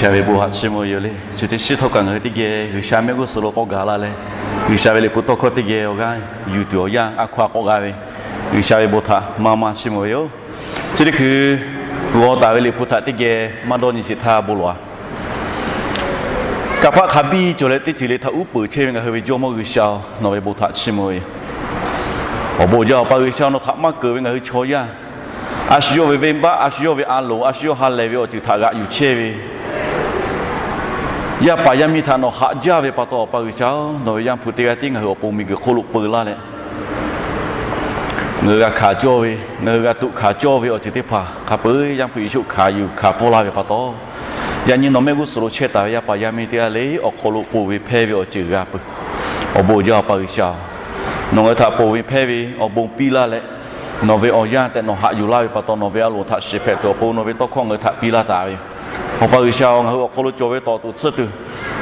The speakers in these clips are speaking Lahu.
G'uiˬsha ve bon htaꞈ chiˇ mvuh ve yoˬ le. Chi teˇ shiˉ htawˇ kaꞈ ngaˬ hui teˇ geh G'uiˬsha mehˆ g'uˇ suhˍ lo k'awꞈ gaˬ la leh, G'uiˬsha ve liꞈ hpu tawˇ hkawˇ teˇ geh awˬ g'aˇ yuˬ tuˬ awˬ yanˇ a hkaw a k'awꞈ g'a ve, G'uiˬsha ve bon htaꞈ maˇ maˇ chiˇ mvuh ve yoˬ. Chi teˇ hkui g'aw taˍ ve liꞈ hpu htaꞈ teˇ geh maˇ dawˇ nyi sheˍ htaˇ bon lawˬ-a. Kanˇ paˆ hk'a biˇ cawˬ leh teˇ ceuˬ le htaꞈ uˉ peunˍ chehˇ ve ngaˬ hui ve Jawˇmawˇ G'uiˬsha-oˬ, nawˬ ve bon htaꞈ chiˇ mvuh ve yoˬ. Awˬ bon jaˇ, Awˬ pa G'uiˬsha, nawˬ htaꞈ maˇ keunˍ ve ngaˬ hui chaw yaˇ, a shu yawˇ ve venˇbaˆ, a shu yawˇ ve a loˍ, a shu yawˇ ha lehˬ ve awˬ ceuˬ htaꞈ g'aꞈ yuˬ chehˇ ve yaˇ paˍ yaˇ miˇ htaꞈ nawˬ haꞈ jaˇ ve pa taw, Awˬ pa G'uiˬsha-oˬ, nawˬ ve Yaˇ hpu teˇ g'aˇ tiˉ ngaˬ hui awˬ pon miˬguiˬ hk'oˆ lo peu laˇ leh, ngaˬ hui g'a hkanˍ cawˇ ve, ngaˬ hui g'a tuꞈ hkanˍ cawˇ ve awˬ ceuˬ teˇ hpaˍ hk'a peu-eˬ Yaˇ hpu Yeˍsuˆ hkanˍ yuˬ hkanˍ pfuhˇ laˇ ve pa taw, yaꞈ nyi nawˬ mehˆ g'uˇ suhˍ lo chehˇ taˍ ve yaˇ paˍ yaˇ miˇ teˇ g'aˇ le awˬ hk'aw lo ponˬ ve hpehˇ ve awˬ ceuˬ g'a peuˬ. Awˬ bon jaˇ, Awˬ pa G'uiˬsha-oˬ, nawˬ ngaˬ hui htaꞈ ponˬ ve hpehˇ ve awˬ bon piˇ laˇ leh, nawˬ ve awˬ yanˇ tehꞈ nawˬ haꞈ yuˬ laˇ ve pa taw, nawˬ ve a loˍ htaꞈ shiˍ hpehꞈ tuˬ awˬ pon nawˬ ve tawˇ hkawˇ ngaˬ hui htaꞈ piˇ laˇ taˍ ve yoˬ. Awˬ pa G'uiˬsha-oˬ, ngaˬ hui awˬ hk'aw lo cawˬ ve tawˍ tuˬ tsuhˇ tuˬ,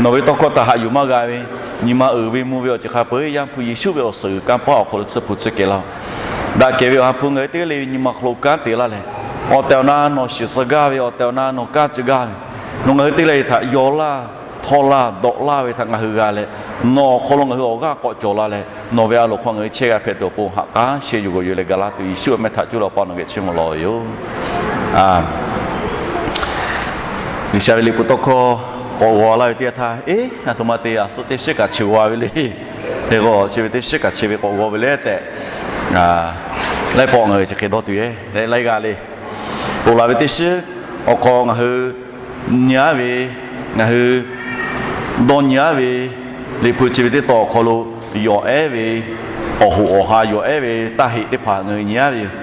nawˬ ve tawˇ hkawˇ htaꞈ haꞈ yuˬ maˇ g'a ve, nyi ma uiˍ ve mvuh ve awˬ ceuˬ hk'a peu-eˬ Yaˇ hpu Yeˍsuˆ ve awˬ suhˍ g'uiˬ kanˇ paˆ awˬ hk'aw lo tsuhˇ hpu tsuhˇ kehˬ laˇ-oˬ. Daꞈ kehˬ ve Awˬ ha hpu ngaˬ hui teˇ g'aˇ le ve nyi ma hk'aw lo kanˉ te laˇ leh, awˬ tehˬ awˬ na nawˬ shiˍ tcuh gaˇ ve, awˬ tehˬ awˬ na nawˬ kanˉ tcuh gaˇ ve, nawˬ ngaˬ hui teˇ g'aˇ le htaꞈ yaw laˇ, htawˇ laˇ, dawꞈ laˇ ve htaꞈ ngaˬ hui g'a leh, nawˬ awˬ hk'aw lo ngaˬ hui awˬ g'aˇ k'awꞈ cawˬ la leh, nawˬ ve a loˍ hk'aw ngaˬ hui chehˇ g'a hpehꞈ tuˬ awˬ pon haꞈ k'aˉ sheh yuˬ g'awˬ yuˬ leh gaˬ laˇ tuˬ Yeˍsuˆ ve mehˆ htaꞈ cuˇ leh Awˬ pa nawˬ geh chiˇ mvuh lawˬ ve yoˬ. G'uiˬsha ve liꞈ hpu tawˇ hkawˇ k'awꞈ g'aw laˇ ve teˇ yanˇ htaˇ, eˉ, a htoꞈ ma te a suhˆ teˇ shiˉ kaꞈ chi g'aw ve le. Hk'e k'o chi ve teˇ shiˉ kaꞈ chi ve k'awꞈ g'aw ve le tehꞈ, laiˉ pawˆ ngaˬ hui chi hk'e dawˇ tuˬ e leh laiˉ g'aˇ le. Ponˬ laˬ ve teˇ shiˉ awˬ hk'aw ngaˬ hui nyi aˉ ve, ngaˬ hui dawˇ nyi aˉ ve, liꞈ hpu chi ve teˇ tawn awˬ hk'aw lo yawˬ ehˉ ve awˬ hoꞈ awˬ ha, yawˬ ehˉ ve taˇ heꞈ teˇ hpaˍ ngaˬ hui nyi aˉ ve yoˬ.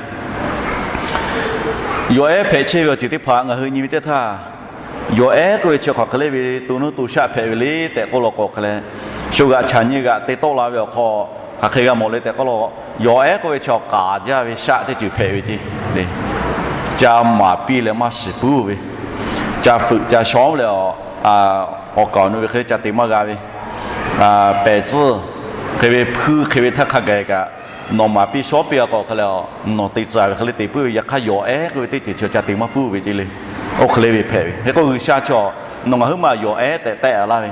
Yawˬ ehˉ hpehꞈ chehˇ ve awˬ ceuˬ teˇ hpaˍ ngaˬ hui nyi ve teˇ htaˇ, yawˬ ehˉ k'oˆ ve chi hk'aˬ hk'e le ve to nuˇ to shaˆ hpehꞈ ve le tehꞈ k'oˆ law k'o hk'e leh, shu g'aꞈ chaꞈ nyi g'aꞈ te tawˆ la ve awˬ hk'aw hk'aˬ hk'e g'a mawˬ le tehꞈ k'oˆ law, yawˬ ehˉ k'oˆ ve chi awˬ k'aˍ jaˇ ve shaˆ teˇ ceuˬ hpehꞈ ve ce. Ca maˍ piˇ leh maˇ shiˍ puiˉ ve, ca fuiꞈ ca shawˉ leh awˬ kaˍ awˬ nu ve hk'e ca te maˇ g'a ve, pehˬ tcuhˇ hk'e ve hpuiˇ hk'e ve htaˇ hk'a gaˬ kaꞈ, nawˬ maˍ piˇ shawˉ piˇ a k'o hk'e leh, nawˬ te tcuh ve hk'e le te puiˉ ve, yaꞈ hk'aˇ yawˬ ehˉ k'oˆ ve teˇ ceuˬ chi ca te maˇ puiˉ ve ce le. Oˇ hk'e le ve hpehꞈ ve hk'e k'o, G'uiˬsha chaw nawˬ ngaˬ huiˉ ma yawˬ ehˉ tehꞈ tehˆ a laˇ ve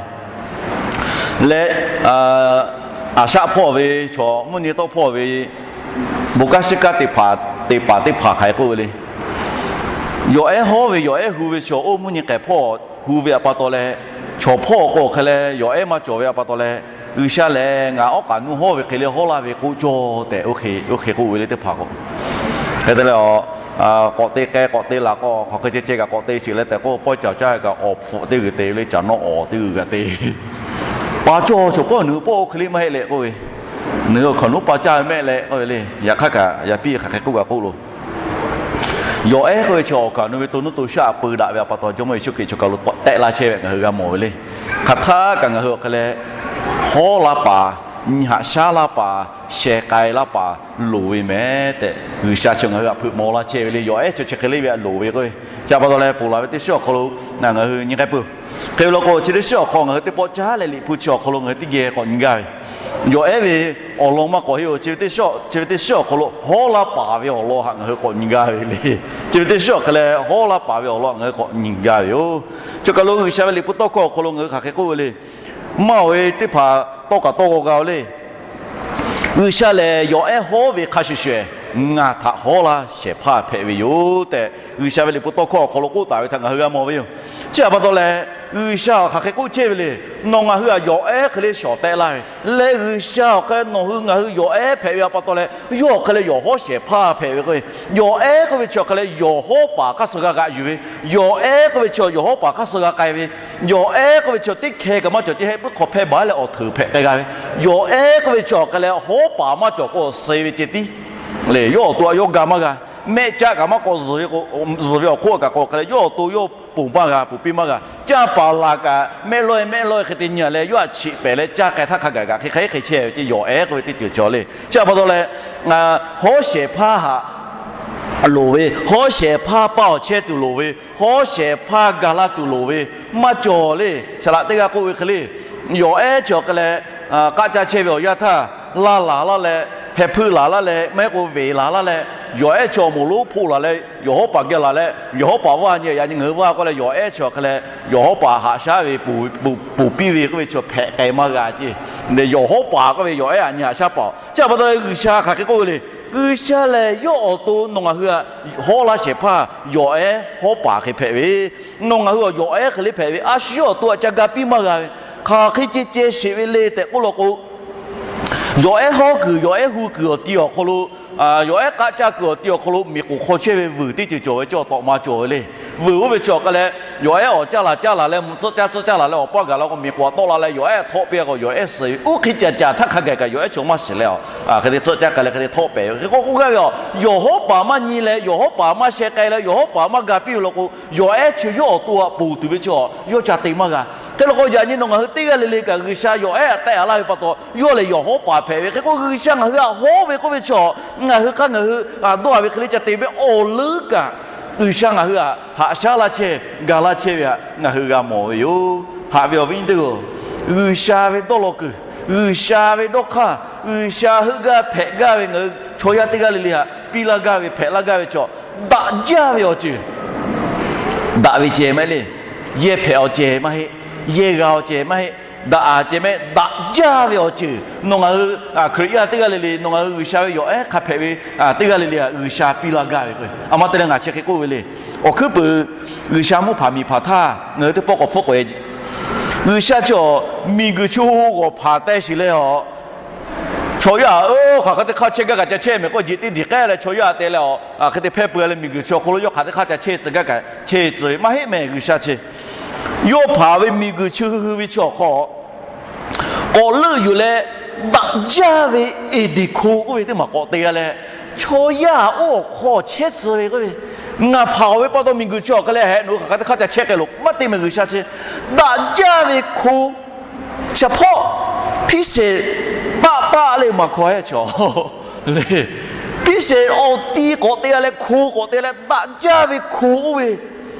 leh, a shaˆ hpawˇ ve chaw mvuhˇ nyi tawˆ hpawˇ ve bon kanˉ shiˉ kanˉ teˇ hpaˍ teˇ hpaˍ teˇ hpaˍ hk'aˬ hk'e k'oˆ ve le. Yawˬ ehˉ hawˉ ve, yawˬ ehˉ hu ve chaw oˇ mvuhˇ nyi k'ehˬ hpawˇ hu ve a pa taw leh, chaw hpawˇ k'o hk'e leh yawˬ ehˉ maˇ cawˬ ve a pa taw leh, G'uiˬsha lehˬ ngaˬ awˉ k'aꞈ nuˇ hawˉ ve hk'e le hawˉ laˇ ve k'oˆ cawˇ tehꞈ, oˇ hk'e k'oˆ ve le teˇ hpaˍ k'o. Hk'e te leh, k'awꞈ te k'ai k'awꞈ te laˬ k'o, hk'aˬ hk'e ceh ceh kaꞈ k'awꞈ te sheˍ leh tehꞈ k'oˆ, pawehˇ caˬ caˇ kaꞈ awˬ hpfuhꞈ teˇ g'uiˬ te ve le, caˬ nawˉ awˬ teˇ g'uiˬ g'a te. Pa cawˇ chaw pawˆ nawˬ hui pawˆ oˇ hk'e le maˇ heˆ leh k'oˆ ve, nawˬ hui hk'aˬ nuˉ pa caˇ ve mehˆ leh k'oˆ ve le. Yaꞈ hk'aˇ kaꞈ yaꞈ piˇ hk'aˬ hk'e k'oˆ kaꞈ k'oˆ loˬ. Yawˬ ehˉ k'oˆ ve chi awˬ kaˍ awˬ nu ve to nuˇ to shaˆ peu daꞈ ve a pa taw, Jawˇmawˇ Yeˍsuˆ Hkriꞈ chaw kaˬ lo tawˆ tehˆ laˇ chehˇ ve ngaˬ hui g'a mawˬ ve le. Hk'aˬ htaˇ kaꞈ ngaˬ hui awˬ hk'e leh hawˉ laˇ paˍ, nyi haꞈ shaˉ laˇ paˍ, sheh k'ai laˇ paˍ loˍ ve mehˍ tehꞈ, G'uiˬsha chi ngaˬ hui htaꞈ hpeuꞈ maw laˇ chehˇ ve le. Yawˬ ehˉ chi chi hk'e le ve a loˍ ve k'o, chi a pa taw leh ponˬ laˬ ve teˇ shiˉ awˬ hk'aw lo ngaˬ hui nyi k'ai peuˬ. Hk'e ve law k'o, chi teˇ shiˉ awˬ hk'aw ngaˬ hui teˇ pawˆ caˉ leh liꞈ hpu chi awˬ hk'aw lo ngaˬ hui teˇ geh k'awꞈ nyi gaˇ ve, yawˬ ehˉ ve awˬ lawn maˇ k'awꞈ heˆ-oˬ. Chi ve teˇ shiˉ awˬ hk'aw lo hawˉ laˇ paˍ ve awˬ lawn htaꞈ ngaˬ hui k'awꞈ nyi gaˇ ve le. Chi ve teˇ shiˉ awˬ hk'e leh hawˉ laˇ paˍ ve awˬ lawn ngaˬ hui k'awꞈ nyi gaˇ ve yoˬ. Chi kaˬ lo G'uiˬsha ve liꞈ hpu tawˇ hkawˇ awˬ hk'aw lo ngaˬ hui hk'aˬ hk'e k'oˆ ve le. Maˇ oˬ ve teˇ hpaˍ tawˇ kaꞈ tawˇ g'aw g'a-oˬ le. G'uiˬsha lehˬ yawˬ ehˉ hawˉ ve hk'a shuˍ shuˍ ngaˬ htaꞈ hawˉ laˇ shehˍ hpaˇ hpehꞈ ve yoˬ tehꞈ, G'uiˬsha ve liꞈ hpu tawˇ hkawˇ awˬ hk'aw lo k'oˆ taˍ ve htaꞈ ngaˬ hui g'a mawˬ ve yoˬ. Chi a pa taw leh, G'uiˬsha hk'aˬ hk'e k'oˆ chehˇ ve le. Nawˬ ngaˬ hui htaꞈ yawˬ ehˉ hk'e le shawˍ tehˆ laˇ ve leh, G'uiˬsha awˬ hk'e nawˬ hui ngaˬ hui yawˬ ehˉ hpehꞈ ve a pa taw leh, yawˇ awˬ hk'e leh yawˬ hawˉ shehˍ hpaˇ hpehꞈ ve k'o, yawˬ ehˉ k'oˆ ve chi awˬ hk'e leh yawˬ hawˉ paˍ hk'aˇ suh g'a g'aꞈ yuˬ ve, yawˬ ehˉ k'oˆ ve chi yawˬ hawˉ paˍ hk'aˇ suh g'a k'ai ve, yawˬ ehˉ k'oˆ ve chi teˇ hkeh kaꞈ maˇ cawˬ ce, heh puiˉ hk'aw hpehˇ baˬ leh awˬ hteuˍ hpehꞈ k'ai g'a ve, yawˬ ehˉ k'oˆ ve chi awˬ hk'e leh hawˉ paˍ maˇ cawˬ k'o suh ve ceh tiˉ le. Yawˇ awˬ to a yawˇ ga maˇ g'a, mehˆ caˆ kaꞈ maˇ k'awꞈ zuhˬ ve awˬ hk'oˆ kaꞈ k'o hk'e leh yawˇ awˬ to yawˇ ponˬ maˇ g'a, ponˬ piˇ maˇ g'a. Caˇ paˍ laˬ kaꞈ mehˆ laweh mehˆ laweh hk'e te nyi a leh yawˇ htaꞈ cheꞈ pehˍ leh caˇ k'ai htaˇ hk'a gaˬ kaꞈ hk'e hk'e hk'e chehˇ ve ce, yawˬ ehˉ k'oˆ ve teˇ ceuˬ chaw le. Chi a pa taw leh, hawˉ shehˍ hpaˇ htaꞈ loˍ ve, hawˉ shehˍ hpaˇ paˇ awˬ chehˇ tuˬ loˍ ve, hawˉ shehˍ hpaˇ ga laˇ tuˬ loˍ ve maˇ cawˬ le. Saˍ laꞈ teˇ g'aˇ k'oˆ ve hk'e le, yawˬ ehˉ chi awˬ hk'e leh kaˆ caˇ chehˇ ve awˬ yanˇ htaˇ, laˇ laˬ laˇ leh, heh hpuiˇ laˬ laˇ leh, maˇ heˆ k'o veˬ laˬ laˇ leh, yawˬ ehˉ chaw moˍ lonˉ hpoˆ laˬ leh, yawˬ hawˉ paˍ geh laˬ leh, yawˬ hawˉ paˍ vaˇ nyi yaꞈ nyi ngaˬ hui vaˇ k'oˆ leh, yawˬ ehˉ chaw hk'e leh yawˬ hawˉ paˍ haꞈ shaˉ ve, ponˬ piˇ ve k'oˆ ve chaw hpehꞈ k'ai maˇ g'a ceˇ. Yawˬ hawˉ paˍ k'oˆ ve yawˬ ehˉ aꞈ nyi haꞈ shaˉ paˍ-oˬ. Chi pa taw leh G'uiˬsha hk'aˬ hk'e k'oˆ ve le. G'uiˬsha lehˬ yawˇ awˬ to nawˬ ngaˬ hui htaꞈ hawˉ laˇ shehˍ hpaˇ yawˬ ehˉ hawˉ paˍ hk'e hpehꞈ ve, nawˬ ngaˬ hui awˬ yawˬ ehˉ hk'e le hpehꞈ ve, a shu yawˇ awˬ to htaꞈ ca ga piˇ maˇ g'a ve, hk'aˬ hk'e ceh ceh sheˍ ve le tehꞈ k'oˆ law k'o, yawˬ ehˉ hawˉ kuiˬ, yawˬ ehˉ hu kuiˬ awˬ ti awˬ hk'aw lo, yawˬ ehˉ k'aˆ caˇ kuiˬ awˬ ti awˬ hk'aw lo miˬ k'oˍ hk'aw chehˇ ve vuiˬ teˇ ceuˬ cawˬ ve cawˇ tawꞈ ma cawˬ ve le. Vuiˬ oˇ ve chi awˬ hk'a leh, yawˬ ehˉ awˬ caˇ laˬ caˇ laˬ leh, mvuhˇ tcuhˆ caˇ tcuhˆ caˇ laˬ leh awˬ paˇ gaˬ la k'o, miˬ k'oˍ htaꞈ tawˆ la leh yawˬ ehˉ htawˆ piˇ k'o, yawˬ ehˉ suh ve, oˇ hk'e caˬ caˬ htaˇ hk'a gaˬ kaꞈ yawˬ ehˉ chaw maˇ shiˍ leh, a hk'e te tcuhˆ caˇ k'ai leh hk'e te htawˆ pehˍ ve hk'e k'oˆ k'oˆ gaˇ ve a. Yawˬ hawˉ paˍ maˇ nyi leh, yawˬ hawˉ paˍ maˇ sheh k'ai leh, yawˬ hawˉ paˍ maˇ ga piˇ ve law k'o, yawˬ ehˉ chi yawˇ awˬ to htaꞈ ponˬ tuˬ ve chi a, yawˇ ca te maˇ g'a. Hk'e law k'o, yaꞈ nyi nawˬ ngaˬ hui teˇ g'aˇ le le kaꞈ G'uiˬsha yawˬ ehˉ htaꞈ tehˆ a laˇ ve pa taw, yawˇ lehˬ yawˬ hawˉ paˍ hpehꞈ ve hk'e k'o, G'uiˬsha ngaˬ hui htaꞈ hawˉ ve k'oˆ ve chi a, ngaˬ hui hk'aˇ ngaˬ hui dawˇ a ve hk'e le ca te ve awˬ leuˉ kaꞈ, G'uiˬsha ngaˬ hui htaꞈ haꞈ shaˉ laˇ chehˇ, ga laˇ chehˇ ve htaꞈ ngaˬ hui g'a mawˬ ve yoˬ. Haꞈ ve awˬ viˉ nyi teˇ-oˬ, G'uiˬsha ve dawˇ law kuiˬ, G'uiˬsha ve dawˇ hk'aˇ, G'uiˬsha heuˆ gaˇ hpehꞈ gaˇ ve ngaˬ hui chaw yaˇ teˇ g'aˇ le le htaꞈ piˇ laˇ gaˇ ve, hpehꞈ laˇ gaˇ ve chi a, daꞈ jaˇ ve awˬ ceuˬ, daꞈ ve ceh maˇ heˆ le. Yehˇ hpehꞈ awˬ ceh maˇ heˆ. Yehˇ g'a awˬ ceh maˇ heˆ. Daꞈ a ceh maˇ heˆ. Daꞈ jaˇ ve awˬ ceuˬ nawˬ ngaˬ hui Hkriꞈ yaˇ teˇ g'aˇ le le, nawˬ ngaˬ hui G'uiˬsha ve yawˬ ehˉ hk'a hpehꞈ ve teˇ g'aˇ le le htaꞈ G'uiˬsha piˇ laˇ gaˇ ve k'o, a ma te leh ngaˬ chi hk'e k'oˆ ve le. Awˬ hkuiˉ puiˍ G'uiˬsha mvuhˇ hpaˍ miˬ hpaˍ htaˇ ngaˬ hui teˇ pawˆ k'awꞈ hpfuhˆ k'o, G'uiˬsha chi a, miˬguiˬ chi g'awˬ hpaˍ teh shiˍ leh a, chaw yaˇ htaꞈ hk'aˬ hk'e teˇ hk'aˇ chehˇ gaˇ kaꞈ ca chehˇ mehˍ k'o, jeꞈ teˇ diˬ k'ehˉ leh chaw yaˇ htaꞈ te leh a, hk'e te hpehˇ peu leh miˬguiˬ chi awˬ hk'aw lo yawˇ hk'aˬ teˇ hk'aˇ ca chehˇ tcuh gaˇ kaꞈ chehˇ tcuh ve maˇ heˆ mehˍ G'uiˬsha chi. Yawˇ hpaˍ ve miˬguiˬ chi hui hui ve chi awˬ hk'aw k'awꞈ leuˆ yuˬ leh, daꞈ jaˇ ve Eˍdenˍ hko k'oˆ ve teˇ maˬ k'awꞈ te g'a leh, chaw yaˇ oˇ awˬ hk'aw chehˇ tcuh ve k'oˆ ve, ngaˬ hpaˍ ve pa taw miˬguiˬ chi awˬ hk'e leh hehꞈ nawˬ hui hk'aˬ hk'e teˇ hk'aˇ ca chehˇ k'ai loˬ maˇ te mehˍ G'uiˬsha chi. Daꞈ jaˇ ve hko, chi hpawˇ hpiˇ shehˍ taˆ taˆ le maˬ hkaw ehˉ chaw le, hpiˇ shehˍ awˬ ti k'awꞈ te g'a leh hko k'awꞈ te leh daꞈ jaˇ ve hko oˇ ve,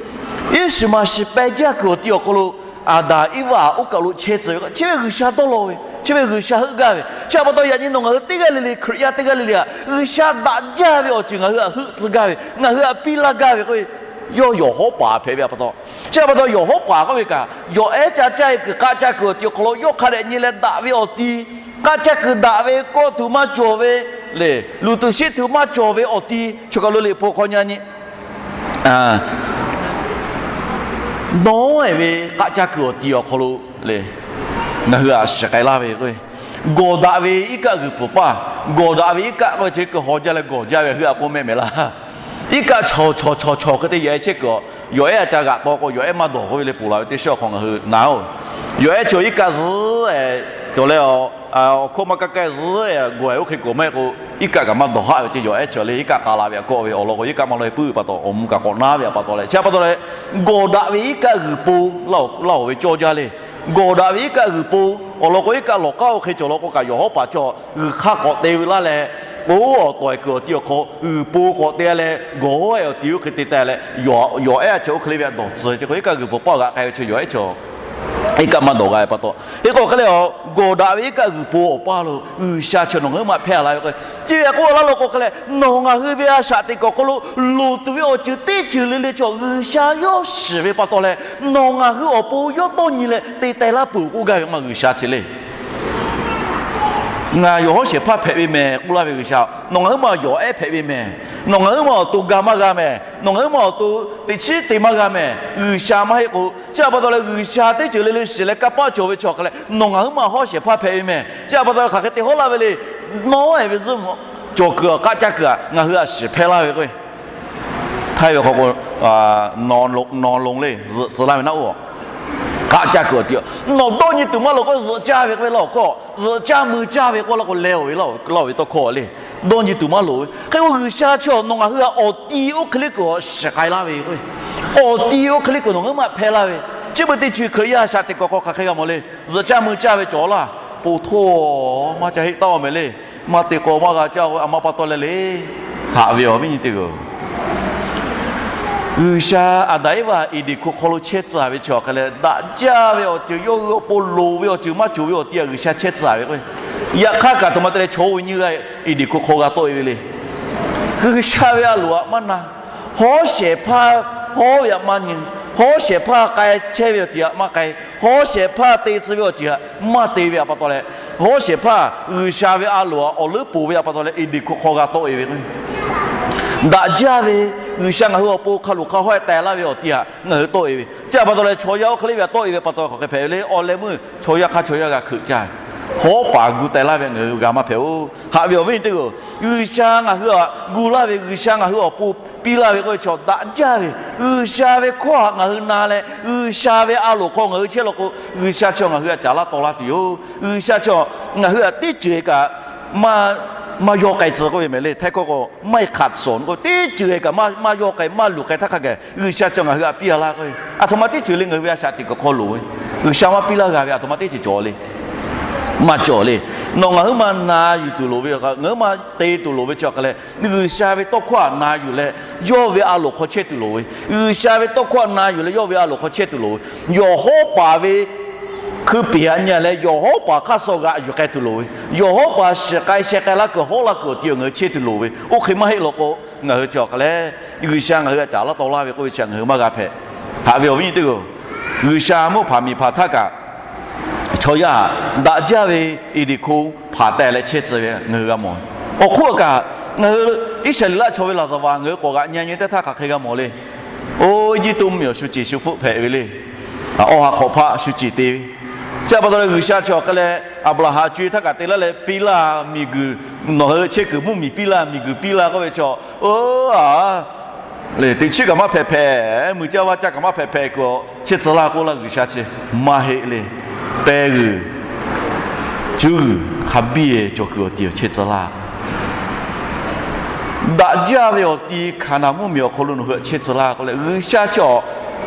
iˉ shiˍ maˍ shiˍ peh jaˇ kuiˬ awˬ ti awˬ hk'aw lo, Aˍdanˍ Iˉvaꞈ oˇ kaˬ lo chehˇ tcuh ve, chi ve G'uiˬsha dawˇ law ve, chi ve G'uiˬsha heuˆ gaˇ ve. Chi pa taw yaꞈ nyi nawˬ ngaˬ hui teˇ g'aˇ le le, Hkriꞈ yaˇ teˇ g'aˇ le le htaꞈ G'uiˬsha daꞈ jaˇ ve awˬ ceuˬ ngaˬ hui htaꞈ heuˆ tcuh gaˇ ve, ngaˬ hui htaꞈ piˇ laˇ gaˇ ve k'oˆ ve, yawˇ yawˬ hawˉ paˍ hpehꞈ ve pa taw. Chi pa taw yawˬ hawˉ paˍ k'oˆ ve kaꞈ, yawˬ ehˉ ca caˇ e kuiˬ k'aˆ caˇ kuiˬ awˬ ti awˬ hk'aw lo yawˇ hk'a dehꞈ nyi leh daꞈ ve awˬ ti, k'aˆ caˇ kuiˬ daꞈ ve, kawˆ tuˬ maˇ cawˬ ve le, luˬ tuˬ shiˆ tuˬ maˇ cawˬ ve awˬ ti, choˬ kaˬ lo liꞈ hpu hk'aw nyi nyi nawˉ ehˍ ve k'aˆ caˇ kuiˬ awˬ ti awˬ hk'aw lo le, ngaˬ hui htaꞈ shiˍ k'ai laˇ ve k'o, gawˬ daꞈ ve iˉ kaˆ g'uiˬ pfuhˍ paˇ, gawˬ daꞈ ve iˉ kaˆ k'oˆ ve chi hkui haw jaˇ leh gawˬ jaˇ ve heuˆ a k'oˆ mehˆ mehˍ laˇ. Iˉ kaˆ chaw chaw chaw chaw hk'e te yawˬ ehˉ chehˇ kuiˬ a, yawˬ ehˉ a ca g'aꞈ taw k'o, yawˬ ehˉ maˇ dawˬ k'oˆ ve le, ponˬ laˬ ve teˇ shiˉ awˬ hk'aw ngaˬ hui na oˬ. Yawˬ ehˉ chi iˉ kaˆ zuhˉ ehˍ cawˬ leh a, awˬ hkawˇ maˇ kaˇ kaˇ zuhˉ ehˍ gawˬ ehˍ oˇ hk'e kawˬ maˇ heˆ k'o, iˉ kaˆ kaꞈ maˇ dawˬ haˆ ve ceh, yawˬ ehˉ chi le iˉ kaˆ k'a la ve a kawˆ ve awˬ lawn k'o, iˉ kaˆ maˇ lawˬ e puiˉ ve pa taw, awˬ mvuh kaꞈ k'awꞈ naˉ ve pa taw leh, chi pa taw leh, gawˬ daꞈ ve iˉ kaˆ g'uiˬ po laˇ oˬ ve cawˇ jaˇ le. Gawˬ daꞈ ve iˉ kaˆ g'uiˬ po awˬ lawn k'o, iˉ kaˆ lawˬ k'aˉ oˇ hk'e cawˬ law k'o kaꞈ, yawˬ hawˉ paˍ chi g'uiˬ hk'aˇ k'awꞈ te ve laˇ leh, oˇ awˬ tawˍ ehˍ kuiˬ awˬ ti awˬ hk'aw g'uiˬ po k'awꞈ te leh, gawˬ ehˉ awˬ ti oˇ hk'e te teh leh, yawˬ ehˉ a chi oˇ hk'e le ve a dawˬ tcuh ve ceh k'o, iˉ kaˆ g'uiˬ po paˇ g'aꞈ k'ai ve chi yawˬ ehˉ chi iˉ kaˆ maˇ dawˬ g'a ve pa taw. Hk'e k'o hk'e le a, gawˬ daꞈ ve iˉ kaˆ g'uiˬ po awˬ paˇ lo G'uiˬsha chi nawˬ ngaˬ huiˉ ma hpehˇ a la ve k'o, chi ve k'oˆ laˇ law k'o hk'e leh, nawˬ ngaˬ hui ve a shaꞈ teꞈ kuiˬ awˬ hk'aw lo loˍ tuˬ ve awˬ ceuˬ teˇ ceuˬ le le chi G'uiˬsha yawˇ shiˍ ve pa taw leh, nawˬ ngaˬ hui awˬ pon yawˇ tawˇ nyi leh te teh laˇ peuˬ k'oˆ gaˇ ve maˇ G'uiˬsha chi le. Ngaˬ yawˬ hawˉ shehˍ hpaˇ hpehꞈ ve mehˍ k'oˆ laˇ ve G'uiˬsha, nawˬ ngaˬ huiˉ ma yawˬ ehˉ hpehꞈ ve mehˍ. Nawˬ ngaˬ huiˉ ma awˬ to ga maˇ g'a mehˍ. Nawˬ ngaˬ huiˉ ma awˬ to teꞈ chiˉ te maˇ g'a mehˍ. G'uiˬsha maˇ heˆ k'o, chi pa taw leh G'uiˬsha teˇ ceuˬ le le shiˍ leh kanˇ paˆ cawˬ ve chi awˬ hk'e leh, nawˬ ngaˬ huiˉ ma hawˉ shehˍ hpaˇ hpehꞈ ve mehˍ. Chi pa taw leh hk'aˬ hk'e te hawˉ laˇ ve le. Nawˉ ehˍ ve zuhˆ mvuh cawˬ kuiˬ a, k'aˆ caˇ kuiˬ a, ngaˬ hui a shiˍ hpehˇ laˇ ve k'o, htaiˇ ve hk'aw k'o, nawˬ lonˍ le, zuhꞈ tcuh laˇ ve naˆ oˇ a. K'aˆ caˇ kuiˬ awˬ ti a, nawˬ dawˇ nyi tuˬ maˇ loˍ k'o zuhꞈ caˇ ve k'oˆ ve laˇ awˬ hkawˇ, zuhꞈ caˇ mui caˇ ve k'oˆ laˇ k'o leh oˬ ve laˇ oˬ ve tawˇ hkawˇ le. Dawˇ nyi tuˬ maˇ loˍ ve hk'e k'o, G'uiˬsha chi nawˬ ngaˬ hui a awˬ ti oˇ hk'e le kuiˬ a shiˍ k'ai laˇ ve k'o, awˬ ti oˇ hk'e le kuiˬ nawˬ ngaˬ huiˉ ma hpehˇ laˇ ve, chi beuꞈ teˇ chi Hkriꞈ yaˇ a shaꞈ teꞈ kuiˬ awˬ hk'aw hk'aˬ hk'e g'a mawˬ le. Zuhꞈ caˇ mui caˇ ve cawˬ laˇ, poˬ htoˇ maˇ ca heˆ taˇ mehˍ le. Maˇ te k'o maˇ g'a caˇ k'o, a ma pa taw leh le. Haꞈ ve awˬ viˉ nyi teˇ g'aˇ, G'uiˬsha Aˍdanˍ Eˇvaꞈ Eˍdenˍ hko hk'aw lo chehˇ tcuh ve chi awˬ hk'e leh, daꞈ jaˇ ve awˬ ceuˬ, yawˇ hui awˬ pon loˍ ve awˬ ceuˬ maˇ cawˬ ve awˬ ti a G'uiˬsha chehˇ tcuh ve k'o, yaꞈ hk'aˇ kaꞈ htoꞈ ma te leh chaw oˇ ve nyiˇ g'aˇ Eˍdenˍ hko hk'aw g'a tawˆ e ve le. G'uiˬsha ve a loˍ htaꞈ maˇ na, hawˉ shehˍ hpaˇ hawˉ ve htaꞈ maˇ nyi, hawˉ shehˍ hpaˇ k'ai chehˇ ve awˬ ceuˬ htaꞈ maˇ k'ai, hawˉ shehˍ hpaˇ te tcuh ve awˬ ceuˬ htaꞈ maˇ te ve htaꞈ pa taw leh, hawˉ shehˍ hpaˇ G'uiˬsha ve a loˍ htaꞈ awˬ leuˉ poˬ ve htaꞈ pa taw leh Eˍdenˍ hkoˇ hk'aw g'a tawˆ e ve. Daꞈ jaˇ ve G'uiˬsha ngaˬ hui awˬ pon hk'a loꞈ hk'a hawˉ teh laˇ ve awˬ ti htaꞈ ngaˬ hui tawˆ e ve. Chi htaꞈ pa taw leh chaw yaˇ oˇ hk'e le ve htaꞈ tawˆ e ve pa taw hk'aˬ hk'e hpehꞈ ve le. Awˬ leh meuˇ chaw yaˇ hk'aˇ chaw yaˇ g'a hkeuꞈ caˇ ve, hawˉ paˍ gu teh laˇ ve ngaˬ hui g'a maˇ hpehꞈ-oˬ. Haꞈ ve awˬ viˉ nyi teˇ-oˬ, G'uiˬsha ngaˬ hui htaꞈ gu laˇ ve, G'uiˬsha ngaˬ hui awˬ pon piˇ laˇ ve k'oˆ ve chaw daꞈ jaˇ ve, G'uiˬsha ve hkawˇ htaꞈ ngaˬ hui na leh G'uiˬsha ve a loˍ hk'aw ngaˬ hui chehˇ law k'o, G'uiˬsha chi ngaˬ hui htaꞈ caˍ laˇ taw laˇ tuˬ yoˬ. G'uiˬsha chi ngaˬ hui htaꞈ teˇ ceuˬ kaꞈ maˇ yawˇ k'ai tcuh k'oˆ ve mehˍ le. Htaiˇ hkawˇ k'o maˇ heˆ hk'aꞈ shawˍ k'oˆ ve, teˇ ceuˬ kaꞈ maˇ yawˇ k'ai maˇ luˬ k'ai htaˇ hk'a gaˬ G'uiˬsha chi ngaˬ hui htaꞈ piˇ a laˇ k'oˆ ve, aˬ htoꞈ ma teˇ ceuˬ le ngaˬ hui ve a shaꞈ teꞈ kuiˬ hk'aw loˍ ve, G'uiˬsha maˇ piˇ laˇ g'a ve aˬ htoꞈ ma teˇ ceuˬ cawˬ le. Maˇ cawˬ le. Nawˬ ngaˬ hui maˇ na yuˬ tuˬ loˍ ve, ngaˬ hui maˇ te tuˬ loˍ ve chi awˬ hk'a leh, G'uiˬsha ve tawˇ hkawˇ htaꞈ na yuˬ leh yawˇ ve a loˍ hk'aw chehˇ tuˬ loˍ ve, G'uiˬsha ve tawˇ hkawˇ htaꞈ na yuˬ leh yawˇ ve a loˍ hk'aw chehˇ tuˬ loˍ ve, yawˬ hawˉ paˍ ve hkui peˍ htaꞈ nyi leh yawˬ hawˉ paˍ hk'aˇ suh g'aꞈ yuˬ k'ai tuˬ loˍ ve, yawˬ hawˉ paˍ shiˍ k'ai sheh k'ai laˇ kuiˬ hawˉ laˇ kuiˬ awˬ ti ngaˬ hui chehˇ tuˬ loˍ ve, oˇ hk'e maˇ heˆ law k'o, ngaˬ hui chi awˬ hk'a leh G'uiˬsha ngaˬ hui htaꞈ caˍ laˇ taw laˇ ve k'oˆ ve chi ngaˬ hui maˇ g'a hpehꞈ. Haꞈ ve awˬ viˉ nyi teˇ-oˬ, G'uiˬsha mvuhˇ hpaˍ miˬ hpaˍ htaˇ kaꞈ chaw yaˇ htaꞈ daꞈ jaˇ ve Eˍdenˍ hk'oˆ hpaˍ teh leh chehˇ tcuh ve ngaˬ hui g'a mawˬ. Awˬ hk'oˆ kaꞈ ngaˬ hui Iˉsaˍreˍlaˆ chaw ve laˍzaˍvaˍ ngaˬ hui k'awꞈ g'aꞈ nyi nyi teˇ htaˇ hk'aˬ hk'e g'a mawˬ le. Oˇ Eˇjiˇtuꞈ mvuhˇmiˬ awˬ shu ceˬ shu hpfuhˆ hpehꞈ ve le. Awˬ ha hk'awꞈ hpaˆ shu ceˬ te ve. Chi pa taw leh G'uiˬsha chi awˬ hk'a leh Aˍbraˍhanˍ co-e htaˇ kaꞈ te laˇ leh piˇ laˇ miˬguiˬ, nawˬ hui chehˇ kuiˬ mvuhˇmiˬ piˇ laˇ, miˬguiˬ piˇ laˇ k'oˆ ve chi, oˇ a, teꞈ chiˉ kaꞈ maˇ hpehꞈ hpehꞈ, mui caˇ vaˇ caˇ kaꞈ maˇ hpehꞈ hpehꞈ kuiˬ chehˇ tcuh laˇ k'oˆ laˇ G'uiˬsha chi maˇ heˆ le. Pehˇ g'uiˬ, cuˉ g'uiˬ hk'a biˇ cawˬ kuiˬ awˬ ti chehˇ tcuh laˇ. Daꞈ jaˇ ve awˬ ti Hkaˍnanˍ mvuhˇmiˬ awˬ hk'aw lo nawˬ hui htaꞈ chehˇ tcuh laˇ k'oˆ leh, G'uiˬsha chi awˬ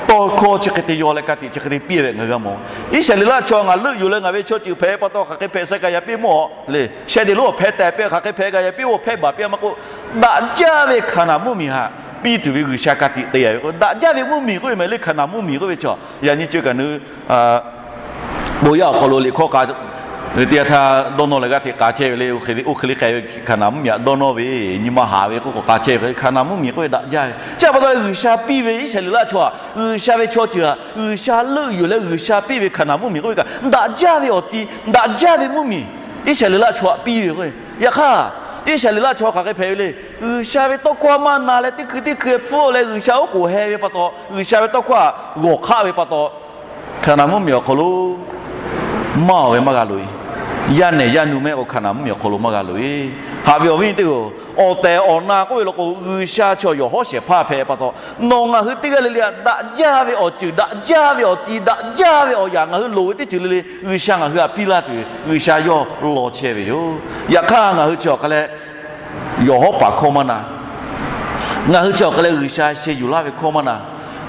tawˇ hkawˇ chi hk'e te yaw leh ka tiꞈ chi hk'e te piˇ ve ngaˬ hui g'a mawˬ. Iˉsaˍreˍlaˆ chaw ngaˬ leuˆ yuˬ leh ngaˬ ve chaw ceuˬ hpehꞈ pa taw hk'aˬ hk'e hpehꞈ sheh kaꞈ yaꞈ piˇ mawˇ le. Sheh te lonˉ awˬ hpehˇ tehꞈ piˇ hk'aˬ hk'e hpehꞈ kaꞈ yaꞈ piˇ, oˇ hpehˇ baˬ piˇ maˇ k'oˆ, daꞈ jaˇ ve Hkaˍnanˍ mvuhˇmiˬ htaꞈ piˇ tuˬ ve G'uiˬsha ka tiꞈ te ve k'o, daꞈ jaˇ ve mvuhˇmiˬ k'oˆ ve mehˍ le. Hkaˍnanˍ mvuhˇmiˬ k'oˆ ve chaw yaꞈ nyi ceuˬ kaꞈ nu bon yaˇ awˬ hk'aw lo liꞈ hkawˇ k'a ve teˇ yanˇ htaˇ dawˇ nawˇ leh g'aˇ hteꞈ k'a chehˇ ve le. Oˇ hk'e le k'ai ve Hkaˍnanˍ mvuhˇmiˬ htaꞈ dawˇ nawˇ ve, nyi ma haˍ ve k'oˆ k'awꞈ k'a chehˇ ve Hkaˍnanˍ mvuhˇmiˬ k'oˆ ve daꞈ jaˇ ve. Chi pa taw leh G'uiˬsha piˇ ve Iˉsaˍreˍlaˆ chaw htaꞈ, G'uiˬsha ve chaw ceuˬ htaꞈ G'uiˬsha leuˆ yuˬ leh G'uiˬsha piˇ ve Hkaˍnanˍ mvuhˇmiˬ k'oˆ ve kaꞈ daꞈ jaˇ ve awˬ ti, daꞈ jaˇ ve mvuhˇmiˬ Iˉsaˍreˍlaˆ chaw htaꞈ piˇ ve k'o, yaꞈ hk'aˇ Iˉsaˍreˍlaˆ chaw hk'aˬ hk'e hpehꞈ ve le. G'uiˬsha ve tawˇ hkawˇ maˇ na leh teˇ hkui teˇ hkui hpfuhˆ leh G'uiˬsha oˉ k'oˍ heh ve pa taw, G'uiˬsha ve tawˇ hkawˇ htaꞈ g'awˬ hk'aˆ ve pa taw, Hkaˍnanˍ mvuhˇmiˬ awˬ hk'aw lo maˇ oˬ ve maˇ g'a loꞈ-e. Yaˇ nehˬ yaˇ nu mehˆ k'o Hkaˍnanˍ mvuhˇmiˬ awˬ hk'aw lo maˇ g'a loꞈ-e. Haꞈ ve awˬ viˉ teˇ-oˬ, awˬ tehˬ awˬ na k'oˆ ve law k'o, G'uiˬsha chaw yawˬ hawˉ shehˍ hpaˇ hpehꞈ pa taw, nawˬ ngaˬ hui teˇ g'aˇ le le htaꞈ daꞈ jaˇ ve awˬ ceuˬ, daꞈ jaˇ ve awˬ ti, daꞈ jaˇ ve awˬ yaꞈ ngaˬ hui loˍ ve teˇ ceuˬ le le G'uiˬsha ngaˬ hui htaꞈ piˇ laˇ tuˬ, G'uiˬsha yawˇ law chehˇ ve yoˬ. Yaꞈ hk'aˇ ngaˬ hui chi awˬ hk'a leh yawˬ hawˉ paˍ hkawˇ maˇ na. Ngaˬ hui chi awˬ hk'a leh G'uiˬsha sheh yuˬ laˇ ve hkawˇ maˇ na.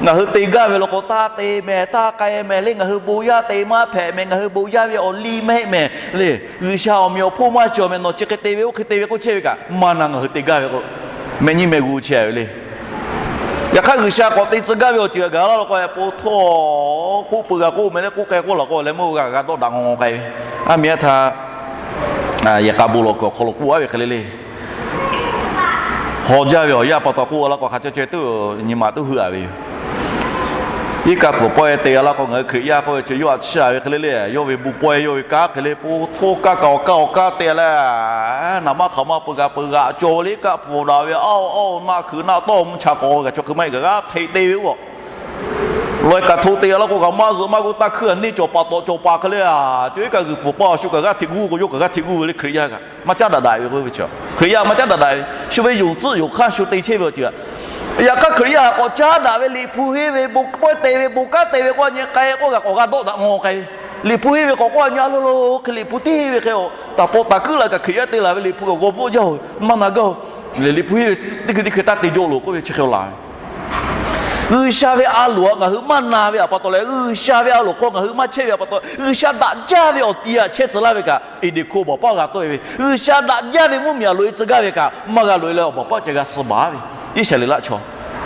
Ngaˬ hui te gaˇ ve law k'o, taˇ te mehˍ, taˇ k'ai mehˍ le, ngaˬ hui bon yaˇ te maˇ hpehꞈ mehˍ, ngaˬ hui bon yaˇ ve awˬ liˇ maˇ heˆ mehˍ le, G'uiˬsha awˬ meꞈ awˬ hponˇ maˇ cawˬ mehˍ, nawˬ chi hk'e te ve oˇ hk'e te ve k'oˆ chehˇ ve kaꞈ maˇ na. Ngaˬ hui te gaˇ ve k'o, mehˆ nyiˇ mehˆ g'uˇ chehˇ ve le. Yaꞈ hk'aˇ G'uiˬsha k'awꞈ te tcuh gaˇ ve awˬ ceuˬ g'a laˇ law k'o, po htawˇ k'oˆ peuˬ g'a k'oˆ mehˍ le, k'oˆ k'ai k'oˆ law k'o leh meuˇ g'a g'a dawˆ daꞈ ngawˬ ngawˬ k'ai ve. A miˬ a htaꞈ yehˬ k'a bon lawˬ kuiˬ awˬ hk'aw lo k'oˆ a ve hk'e le le. Haw jaˇ ve awˬ yanˇ pa taw k'oˆ a laˇ k'o, hk'a caw ceh tuˬ nyi ma tuˬ heuˆ a ve yoˬ. Iˉ kaˆ pfuhˍ pawehˇ te a laˇ k'o, ngaˬ hui Hkriꞈ yaˇ k'oˆ ve chi yawˇ htaꞈ chiˇ a ve hk'e le le, yawˇ ve bon pawehˇ yawˇ ve kanˉ hk'e le, po htawˇ kaˆ kaꞈ awˬ kaˆ awˬ kanˉ te leh, naˍ manˇ hk'aˬ ma peuˬ g'a peuˬ g'a cawˬ le, kaˆ pfuhˍ daꞈ ve aˇ-oˬ aˇ-oˬ na hkui na tawˇ mvuhˇ cha k'awꞈ g'a cawˬ hk'e maˇ heˆ kaꞈ g'aˇ hteꞈ te ve oˇ. Lawˬ e kaꞈ hto te a laˇ k'o, kaꞈ maˇ zuhꞈ maˇ g'uˇ taˇ hkuiˇ a neˇ cawˬ paˍ tawꞈ cawˬ paˍ hk'e le a, co iˉ kaˆ g'uiˬ pfuhˍ paˇ awˬ shu kaꞈ g'aˇ hteꞈ g'uˇ k'o, yawˇ kaꞈ g'aˇ hteꞈ g'uˇ ve le. Hkriꞈ yaˇ kaꞈ maˇ caˉ daꞈ daꞈ ve k'oˆ ve chi, Hkriꞈ yaˇ maˇ caˉ daꞈ daꞈ ve, shu ve yonˍ tcuhˆ yonˍ hk'aˇ shu te chehˇ ve awˬ ceuˬ. Yaꞈ hk'aˇ Hkriꞈ yaˇ k'awꞈ caˉ daꞈ ve, Liꞈ hpu henˇ ve bon pawehˇ te ve, bon kanˉ te ve k'oˆ a nyi k'ai k'oˆ kaꞈ k'awꞈ g'a dawˆ daꞈ ngawˬ k'ai ve. Liꞈ hpu henˇ ve k'awꞈ k'oˆ a nyi a lo lo hk'e Liꞈ hpu teˇ henˇ ve hk'e, taˍ paw taˍ kuiˉ la kaꞈ Hkriꞈ yaˇ te la ve Liꞈ hpu kaꞈ g'aw bvuhˆ jaˇ-oˬ, maˇ na gaˇ-oˬ. Liꞈ hpu henˇ ve teˇ hkui teˇ hkui taˇ te jawˇ loˬ k'oˆ ve chi hk'e laˬ ve. G'uiˬsha ve a loˍ htaꞈ ngaˬ hui maˇ na ve htaꞈ pa taw leh, G'uiˬsha ve a loˍ hk'aw ngaˬ hui maˇ chehˇ ve htaꞈ pa taw, G'uiˬsha daꞈ jaˇ ve awˬ ti htaꞈ chehˇ tcuh laˇ ve kaꞈ, Eˍdenˍ hko awˬ baˬ paˇ g'a tawˆ e ve, G'uiˬsha daꞈ jaˇ ve mvuhˇmiˬ htaꞈ loꞈ e tcuh gaˇ ve kaꞈ maˇ g'a loꞈ e leh, awˬ baˬ paˇ ca g'a suh baˬ ve Iˉsaˍreˍlaˆ chaw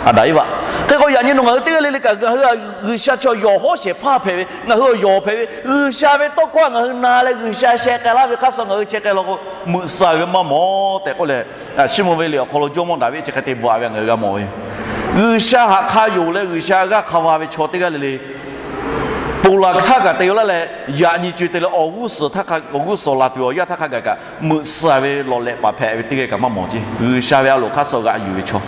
Aˍdanˍ Eˇvaꞈ. Hk'e k'o, yaꞈ nyi nawˬ ngaˬ hui teˇ g'aˇ le le kaꞈ, ngaˬ hui G'uiˬsha chaw yawˬ hawˉ shehˍ hpaˇ hpehꞈ ve, ngaˬ hui awˬ yawˬ hpehꞈ ve, G'uiˬsha ve tawˇ hkawˇ ngaˬ hui na leh G'uiˬsha sheh k'ai laˇ ve hk'aˇ suh ngaˬ hui sheh k'ai law k'o, meuꞈ suh ve maˇ mawˬ tehꞈ k'oˆ leh, Siˉmonˍ ve liꞈ awˬ hk'aw lo jawˇmawˇ Daˍviˆ chi hk'e te bvuhꞈ ve ngaˬ hui g'a mawˬ ve. G'uiˬsha haꞈ hk'a yonˍ leh G'uiˬsha g'aˇ hk'a va ve chaw teˇ g'aˇ le le ponˬ laˬ hk'aˇ kaꞈ te laˇ leh, yaꞈ nyi co-e te leh awˬ g'uˇ suhˍ htaˇ hk'a, awˬ g'uˇ suhˍ laˬ tuˬ awˬ yanˇ htaˇ hk'a gaˬ kaꞈ, meuꞈ suh ve lawˬ lehꞈ paˍ hpehꞈ ve teˇ g'aˇ kaꞈ maˇ mawˬ ce. G'uiˬsha ve a loˍ hk'aˇ suh g'aꞈ yuˬ ve chaw,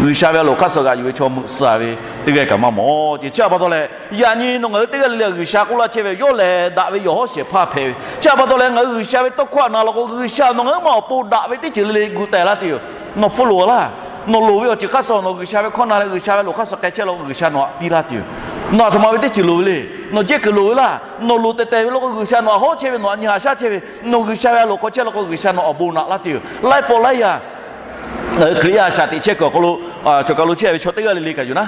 G'uiˬsha ve a loˍ hk'aˇ suh g'aꞈ yuˬ ve chaw meuꞈ suh ve teˇ g'aˇ kaꞈ maˇ mawˬ ce. Chi htaꞈ pa taw leh, yaꞈ nyi nawˬ ngaˬ hui teˇ g'aˇ le le G'uiˬsha k'oˆ laˇ chehˇ ve, yawˇ lehˬ daꞈ ve yawˬ hawˉ shehˍ hpaˇ hpehꞈ ve. Chi htaꞈ pa taw leh, ngaˬ hui G'uiˬsha ve tawˇ hkawˇ htaꞈ na law k'o, G'uiˬsha nawˬ ngaˬ hui ma awˬ pon daꞈ ve teˇ ceuˬ le le gu teh laˇ tuˬ yoˬ. Nawˬ hpfuhˇ loˍ laˇ. Nawˬ loˍ ve awˬ ceuˬ hk'aˇ suh nawˬ G'uiˬsha ve hkawˇ na leh G'uiˬsha ve a loˍ hk'aˇ suh k'ai chehˇ law k'o, G'uiˬsha nawˬ htaꞈ piˇ laˇ tuˬ yoˬ. Nawˬ aˬ htoꞈ ma ve teˇ ceuˬ loˍ ve le. Nawˬ jehˇ kuiˬ loˍ ve laˇ. Nawˬ loˍ tehˬ tehˬ ve law k'o, G'uiˬsha nawˬ htaꞈ hawˉ chehˇ ve, nawˬ htaꞈ nyi haꞈ shaˉ chehˇ ve, nawˬ G'uiˬsha ve a loˍ hk'aw chehˇ law k'o, G'uiˬsha nawˬ awˬ bon naꞈ laˇ tuˬ yoˬ. Laiˉ pawˆ laiˉ yaˇ ngaˬ hui Hkriꞈ yaˇ shaꞈ teꞈ chehˇ kuiˬ awˬ hk'aw lo, cawˬ kaˬ lo chehˇ ve chaw teˇ g'aˇ le le kaꞈ yoˬ naˉ,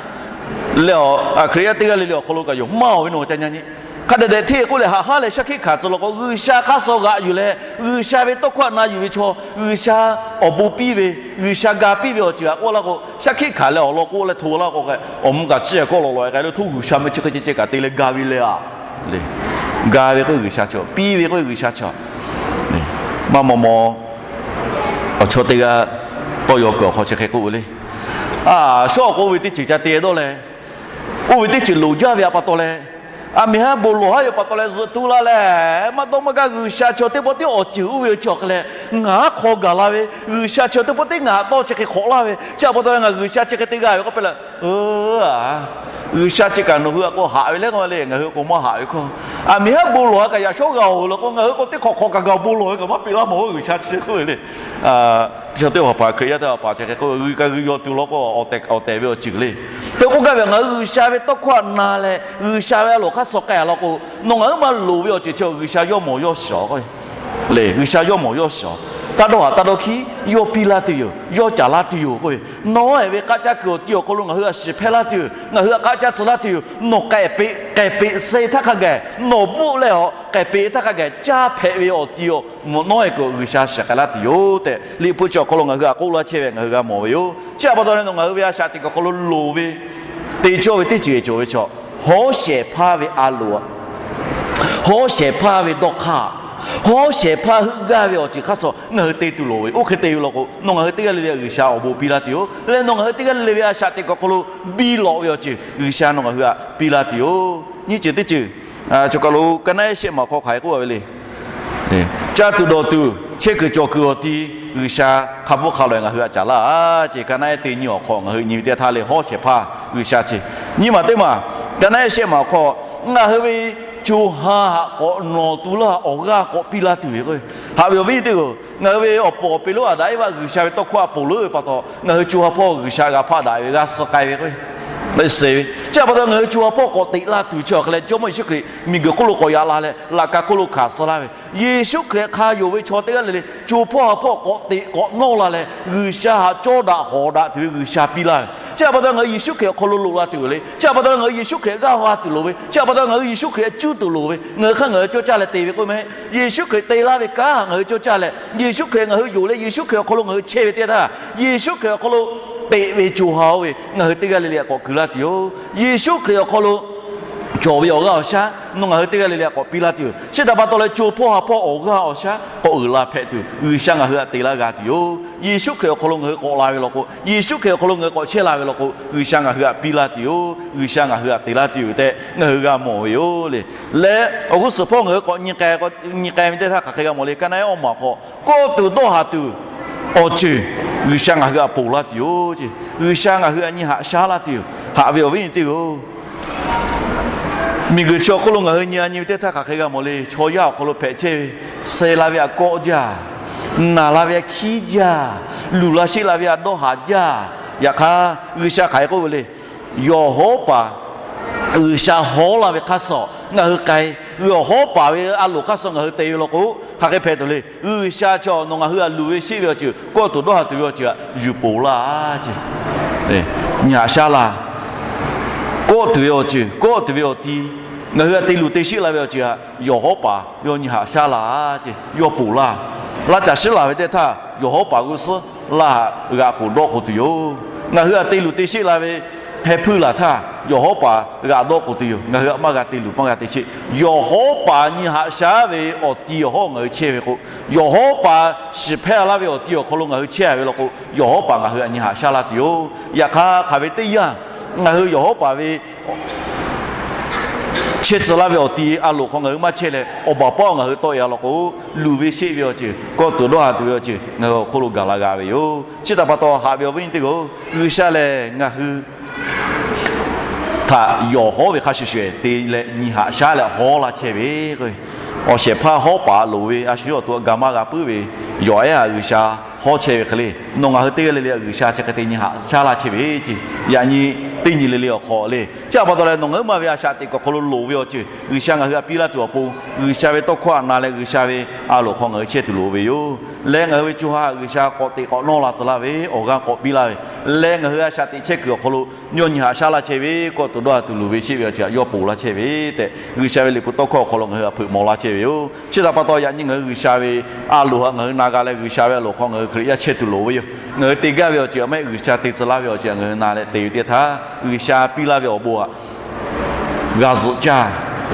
leh Hkriꞈ yaˇ teˇ g'aˇ le le awˬ hk'aw lo kaꞈ yoˬ, maˇ awˬ ve nawˬ ca nyi nyi. Hk'a dehꞈ dehꞈ hteˇ k'oˆ leh, haꞈ haˉ leh shaˉ hkiˆ hkanˍ tcuh law k'o, G'uiˬsha hk'aˇ suh g'aꞈ yuˬ leh, G'uiˬsha ve tawˇ hkawˇ htaꞈ na yuˬ ve chaw, G'uiˬsha awˬ bon piˇ ve, G'uiˬsha ga piˇ ve awˬ ceuˬ htaꞈ k'oˆ laˇ k'o, shaˉ hkiˆ hkanˍ leh awˬ lawn k'oˆ leh hto laˇ k'o, awˬ mvuh kaꞈ ciˇ kawˆ lawˬ lawˬ k'ai leh hto G'uiˬsha meh chi hk'e ceh ceh kaꞈ te leh ga ve le a. Ga ve k'oˆ G'uiˬsha chaw, piˇ ve k'oˆ G'uiˬsha chaw, maˇ maw maw awˬ chaw teˇ g'aˇ tawˇ yaw kuiˬ awˬ hk'aw chi hk'e k'oˆ ve le. A, shawˉ k'oˆ ve teˇ ceuˬ ca te dawˇ leh, oˇ ve teˇ ceuˬ loˍ jaˇ ve htaꞈ pa taw leh, aˬ miˍ haˉ bon lawˬ haˉ ve pa taw leh zuhꞈ tu la leh, maˇ dawˇ maˇ gaˇ G'uiˬsha chaw teˇ pawˆ tiˉ awˬ ceuˬ oˇ ve chi awˬ hk'e leh, ngaˬ haˉ hk'aw gaˬ la ve, G'uiˬsha chaw teˇ pawˆ tiˉ ngaˬ haꞈ tawˇ chi hk'e hk'awꞈ laˇ ve, chi htaꞈ pa taw leh ngaˬ G'uiˬsha chi hk'e te g'a ve k'oˆ pehˇ leh, G'uiˬsha chi kaꞈ nawˬ hui htaꞈ k'o haꞈ ve le k'o le, ngaˬ hui k'o maˇ haꞈ ve hkawˇ. Aˬ miˍ haˉ bon lawˬ ha kaꞈ yaꞈ shawˉ g'a-oˬ law k'o, ngaˬ hui k'o teˇ hk'awꞈ hk'awꞈ kaꞈ gaˬ bon lawˬ ve kaꞈ maˇ peꞈ laˇ mawˬ G'uiˬsha chi k'oˆ ve le. Teˇ chaw teˇ hpaˍ hpaˍ Hkriꞈ yaˇ teˇ hpaˍ hpaˍ chi hk'e k'oˆ ve, g'uiˬ kaꞈ g'uiˬ yaw tuˬ law k'o, awˬ tehˬ ve awˬ ceuˬ le. Hk'e k'oˆ gaˇ ve, ngaˬ hui G'uiˬsha ve tawˇ hkawˇ htaꞈ na leh G'uiˬsha ve a loˍ hk'aˇ suh k'ai law k'o, nawˬ ngaˬ hui maˇ loˍ ve awˬ ceuˬ chi G'uiˬsha yawˇ mawˬ yawˇ shiˍ le. G'uiˬsha yawˇ mawˬ yawˇ shiˍ, taˇ dawˇ haꞈ taˇ dawˇ hkiˉ, yawˇ piˇ laˇ tuˬ yoˬ, yawˇ caˍ laˇ tuˬ yoˬ k'oˆ ve, nawˬ-e ve k'aˆ caˇ kuiˬ awˬ ti awˬ hk'aw lo ngaˬ hui a shiˍ hpehˇ laˇ tuˬ yoˬ, ngaˬ hui a k'aˆ caˇ tcuh laˇ tuˬ yoˬ, nawˬ k'ai peꞈ k'ai peꞈ se htaˇ hk'a gaˬ nawˬ bvuhˆ leh a k'ai peꞈ htaˇ hk'a gaˬ caˇ hpehꞈ ve awˬ ti awˬ mvuhꞈ nawˉ-e kuiˬ G'uiˬsha shiˍ k'ai laˇ tuˬ yoˬ tehꞈ, Liꞈ hpu chi awˬ hk'aw lo ngaˬ hui htaꞈ k'oˆ laˇ chehˇ ve ngaˬ hui g'a mawˬ ve yoˬ. Chi htaꞈ pa taw leh nawˬ ngaˬ hui ve a shaꞈ teꞈ kuiˬ awˬ hk'aw lo loˍ ve, te cawˇ ve teˇ ceuˬ cawˬ ve chaw, hawˉ shehˍ hpaˇ ve a loˍ, hawˉ shehˍ hpaˇ ve dawˇ hk'aˇ, hawˉ shehˍ hpaˇ heuˆ gaˇ ve awˬ ceuˬ hk'aˇ suh ngaˬ hui te tuˬ loˍ ve, oˇ hk'e te ve law k'o, nawˬ ngaˬ hui teˇ g'aˇ le le G'uiˬsha awˬ bon piˇ laˇ tuˬ yoˬ. Leh nawˬ ngaˬ hui teˇ g'aˇ le le ve a shaꞈ teꞈ kuiˬ awˬ hk'aw lo biˇ lawꞈ ve awˬ ceuˬ G'uiˬsha nawˬ ngaˬ hui htaꞈ piˇ laˇ tuˬ yoˬ. Nyiˇ ceuˬ teˇ ceuˬ, cawˬ kaˬ lo ka naˆ ehˉ shehˆ maˬ awˬ hk'aw hk'aˬ hk'e k'oˆ ve le. Caˇ tuˬ dawˬ tuˬ, chehˇ kuiˬ cawˬ kuiˬ awˬ ti G'uiˬsha hk'a bvuhˆ hk'a lawꞈ-e ngaˬ hui htaꞈ caˍ laˇ ce. Ka naˆ ehˉ teˇ nyi awˬ hk'aw ngaˬ hui nyi ve teˇ htaˇ le, hawˉ shehˍ hpaˇ G'uiˬsha ce. Nyiˇ maˬ teˇ maˬ, ka naˆ ehˉ shehˆ maˬ awˬ hk'aw ngaˬ hui ve co ha htaꞈ k'awꞈ nawˬ tu laˇ, awˬ g'aˇ k'awꞈ piˇ laˇ tuˬ ve k'o, haꞈ ve awˬ viˉ teˇ hpaˍ-oˬ, ngaˬ hui ve awˬ puˍ awˬ pi lonˉ Aˍdanˍ Eˇvaˆ G'uiˬsha ve tawˇ hkawˇ htaꞈ ponˬ leuˉ ve pa taw, ngaˬ hui co ha hpawˇ G'uiˬsha g'a hpaˆ daꞈ ve g'a suh k'ai ve k'o, chi htaꞈ pa taw ngaˬ hui co ha hpawˇ k'awꞈ teꞈ laˇ tuˬ chi awˬ hk'e leh, Jawˇmawˇ Yeˍsuˆ Hkriꞈ miˬguiˬ hk'oˆ lo k'awꞈ yaꞈ la leh, laꞈ ka hk'oˆ lo hkanˍ suh laˇ ve, Yeˍsuˆ Hkriꞈ hk'a yonˍ ve chaw teˇ g'aˇ le le co hpawˇ ha hpawˇ k'awꞈ teꞈ k'awꞈ nawˇ la leh, G'uiˬsha htaꞈ cawˇ daꞈ hawˍ daꞈ tuˬ ve G'uiˬsha piˇ laˇ ve, chi htaꞈ pa taw ngaˬ hui Yeˍsuˆ Hkriꞈ awˬ hk'aw lo loꞈ la tuˬ le. Chi htaꞈ pa taw ngaˬ hui Yeˍsuˆ Hkriꞈ g'aˇ va tuˬ loˍ ve, chi htaꞈ pa taw ngaˬ hui Yeˍsuˆ Hkriꞈ cuˇ tuˬ loˍ ve, ngaˬ hui hk'aˇ ngaˬ hui cawˇ caˇ leh te ve k'oˆ meh. Yeˍsuˆ Hkriꞈ te laˇ ve kanˉ ngaˬ hui cawˇ caˇ leh, Yeˍsuˆ Hkriꞈ ngaˬ hui yonˍ leh Yeˍsuˆ Hkriꞈ awˬ hk'aw lo ngaˬ hui chehˇ ve teˇ htaˇ, Yeˍsuˆ Hkriꞈ awˬ hk'aw lo teꞈ ve co ha oˇ ve ngaˬ hui teˇ g'aˇ le le htaꞈ k'awꞈ kuˬ laˇ tuˬ yoˬ. Yeˍsuˆ Hkriꞈ awˬ hk'aw lo cawˬ ve awˬ g'aˇ awˬ shaˉ nawˬ ngaˬ hui teˇ g'aˇ le le htaꞈ k'awꞈ piˇ laˇ tuˬ yoˬ. Chi htaꞈ pa taw leh co hpawˇ ha hpawˇ awˬ g'aˇ awˬ shaˉ k'awꞈ uiˍ la hpehꞈ tuˬ G'uiˬsha ngaˬ hui htaꞈ te laˇ g'a tuˬ yoˬ. Yeˍsuˆ Hkriꞈ awˬ hk'aw lo ngaˬ hui k'awꞈ la ve law k'o, Yeˍsuˆ Hkriꞈ awˬ hk'aw lo ngaˬ hui k'awꞈ chehˇ la ve law k'o, G'uiˬsha ngaˬ hui htaꞈ piˇ laˇ tuˬ yoˬ. G'uiˬsha ngaˬ hui htaꞈ te laˇ tuˬ yoˬ tehꞈ ngaˬ hui g'a mawˬ ve yoˬ le. Leh awˬ g'uˇ suhˍ hpawˇ ngaˬ hui k'awꞈ nyi k'ai ve teˇ htaˇ hk'aˬ hk'e g'a mawˬ le. Ka naˆ ehˉ awˇ maˬ awˬ hk'aw, kawˆ tuˬ dawˇ haˍ tuˬ awˬ ceuˬ G'uiˬsha ngaˬ hui htaꞈ ponˬ laˇ tuˬ yoˬ ce. G'uiˬsha ngaˬ hui htaꞈ nyi haꞈ shaˉ laˇ tuˬ yoˬ. Haꞈ ve awˬ viˉ nyi teˇ hpaˍ-oˬ, miˬguiˬ chi awˬ hk'oˆ lo ngaˬ hui nyi a nyi ve teˇ htaˇ hk'aˬ hk'e g'a mawˬ le. Chaw yaˇ awˬ hk'aw lo hpehꞈ chehˇ ve, suh la ve htaꞈ kawˆ jaˇ, naˬ la ve htaꞈ hkiˉ jaˇ, luˬ la sheˆ la ve htaꞈ dawˇ haˍ jaˇ. Yaꞈ hk'aˇ G'uiˬsha hk'aˬ hk'e k'oˆ ve le. Yawˬ hawˉ paˍ G'uiˬsha hawˉ la ve hk'aˇ suh ngaˬ hui k'ai, yawˬ hawˉ paˍ ve a loˍ hk'aˇ suh ngaˬ hui te ve law k'o, hk'aˬ hk'e hpehꞈ tuˬ le. G'uiˬsha chaw nawˬ ngaˬ hui htaꞈ luˬ ve sheˆ ve awˬ ceuˬ, kawˆ tuˬ dawˇ haˍ tuˬ ve awˬ ceuˬ htaꞈ yuˬ ponˬ laˇ ce. Nyi haꞈ shaˉ laˇ. Kawˆ tuˬ ve awˬ ceuˬ, kawˆ tuˬ ve awˬ ti, ngaˬ hui htaꞈ te luˬ te sheˆ la ve awˬ ceuˬ htaꞈ yawˬ hawˉ paˍ yawˇ nyi haꞈ shaˉ laˇ ce, yawˇ ponˬ laˇ. Laˇ caˬ shiˉ laˬ ve teˇ htaˇ yawˬ hawˉ paˍ g'uˇ suhˉ laˇ haꞈ g'aꞈ ponˬ dawˆ k'o tuˬ yoˬ. Ngaˬ hui htaꞈ te luˬ te sheˆ la ve heh hpuiˇ laˬ htaˇ, yawˬ hawˉ paˍ g'aꞈ dawˆ k'oˍ tuˬ yoˬ. Ngaˬ hui htaꞈ maˇ g'a te luˬ maˇ g'a te sheˆ. Yawˬ hawˉ paˍ nyi haꞈ shaˉ ve awˬ ti awˬ hawˉ ngaˬ hui chehˇ ve k'o, yawˬ hawˉ paˍ shiˍ hpehˇ laˇ ve awˬ ti awˬ hk'aw lo ngaˬ hui chehˇ ve law k'o, yawˬ hawˉ paˍ ngaˬ hui htaꞈ nyi haꞈ shaˉ laˇ tuˬ yoˬ. Yaꞈ hk'aˇ, hk'aˬ ve teˇ yanˇ, ngaˬ hui yawˬ hawˉ paˍ ve chehˇ tcuh laˇ ve awˬ ti a loˍ hk'aw ngaˬ hui maˇ chehˇ leh, awˬ baˬ paˉ ngaˬ hui tawˆ e a law k'o, luˬ ve sheˆ ve awˬ ceuˬ, kawˆ tuˬ dawˇ ha tuˬ ve awˬ ceuˬ ngaˬ hui awˬ hk'oˆ lo gaˬ la g'a ve yoˬ. Chi htaꞈ pa taw, haꞈ ve awˬ viˉ awˬ nyi teˇ hpaˍ-oˬ, G'uiˬsha lehˬ ngaˬ hui htaꞈ yawˬ hawˉ ve hk'a shuˍ shuˍ te leh nyi haꞈ shaˉ leh hawˉ laˇ chehˇ ve k'o, awˬ shehˍ hpaˇ hawˉ paˍ loˍ ve a shu yawˇ awˬ to g'a maˇ g'a puiˉ ve, yawˬ ehˉ htaꞈ G'uiˬsha hawˉ chehˇ ve hk'e le, nawˬ ngaˬ hui teˇ g'aˇ le le G'uiˬsha chi hk'e te nyi haꞈ shaˉ laˇ chehˇ ve ce. Yaꞈ nyi teˇ nyi le le awˬ hk'aw le. Chi htaꞈ pa taw leh, nawˬ ngaˬ huiˉ ma ve a shaꞈ teꞈ kuiˬ awˬ hk'aw lo loˍ ve awˬ ceuˬ G'uiˬsha ngaˬ hui htaꞈ piˇ laˇ tuˬ awˬ pon, G'uiˬsha ve tawˇ hkawˇ htaꞈ na leh G'uiˬsha ve a loˍ hk'aw ngaˬ hui chehˇ tuˬ loˍ ve yoˬ. Leh ngaˬ hui ve co ha G'uiˬsha k'awꞈ teꞈ k'awꞈ nawˇ la tcuh laˇ ve awˬ g'aˇ k'awꞈ piˇ laˇ ve, leh ngaˬ hui a shaꞈ teꞈ chehˇ kuiˬ awˬ hk'aw lo yawˇ nyi haꞈ shaˉ laˇ chehˇ ve, kawˆ tuˬ dawˇ ha tuˬ luˬ ve sheˆ ve awˬ ceuˬ htaꞈ yawˇ ponˬ laˇ chehˇ ve tehꞈ, G'uiˬsha ve liꞈ hpu tawˇ hkawˇ awˬ hk'aw lo ngaˬ hui htaꞈ hpeuꞈ maw laˇ chehˇ ve yoˬ. Chi htaꞈ pa taw, yaꞈ nyi ngaˬ hui G'uiˬsha ve a loˍ htaꞈ ngaˬ hui na g'a leh, G'uiˬsha ve a loˍ hk'aw ngaˬ hui Hkriꞈ yaˇ chehˇ tuˬ loˍ ve yoˬ. Ngaˬ hui te gaˇ ve awˬ ceuˬ htaꞈ maˇ heˆ, G'uiˬsha te tcuh laˇ ve awˬ ceuˬ htaꞈ ngaˬ hui na leh te ve teˇ htaˇ, G'uiˬsha piˇ laˇ ve awˬ bon htaꞈ g'a zuhꞈ caˇ,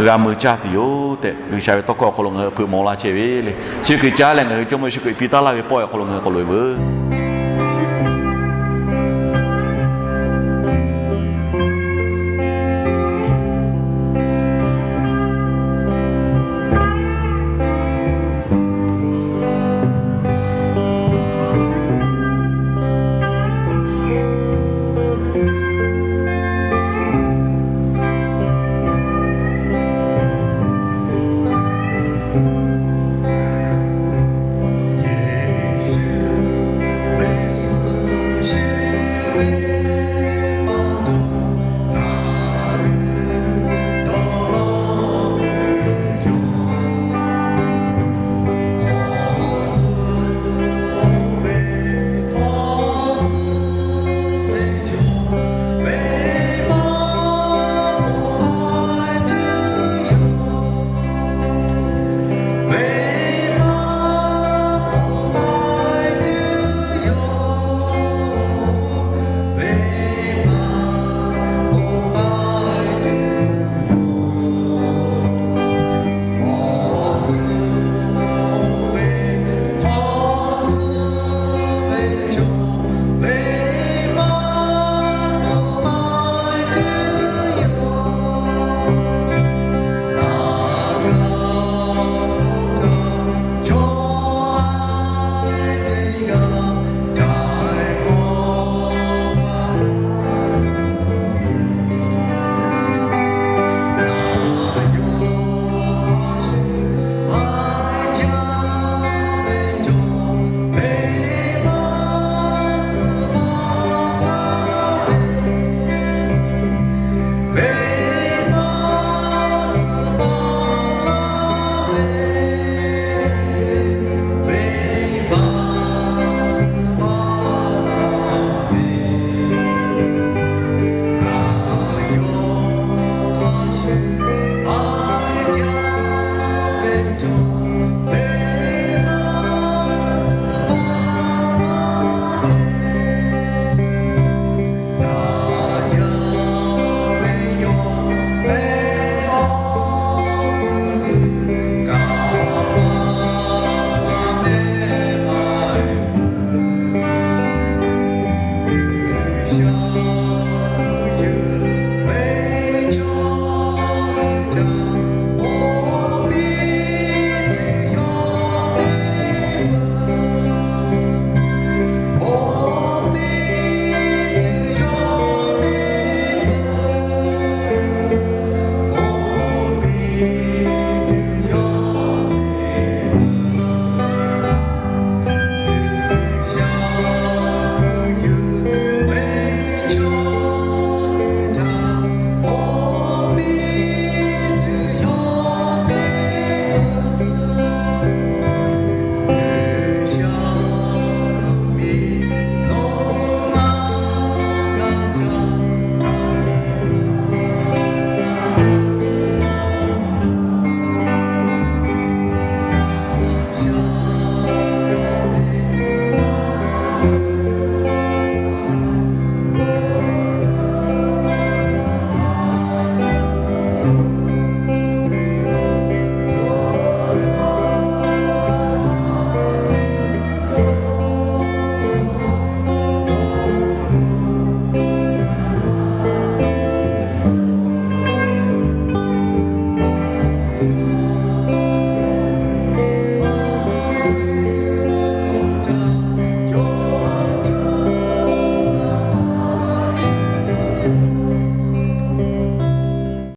g'a mui caˇ tuˬ yoˬ tehꞈ, G'uiˬsha ve tawˇ hkawˇ awˬ hk'aw lo ngaˬ hui hpeuꞈ maw laˇ chehˇ ve le. Chi hk'e caˉ leh, ngaˬ hui Jawˇmawˇ Yeˍsuˆ Hkriꞈ piˇ taˉ laˇ ve pawehˇ awˬ hk'aw lo ngaˬ hui k'awꞈ loꞈ e veuˬ.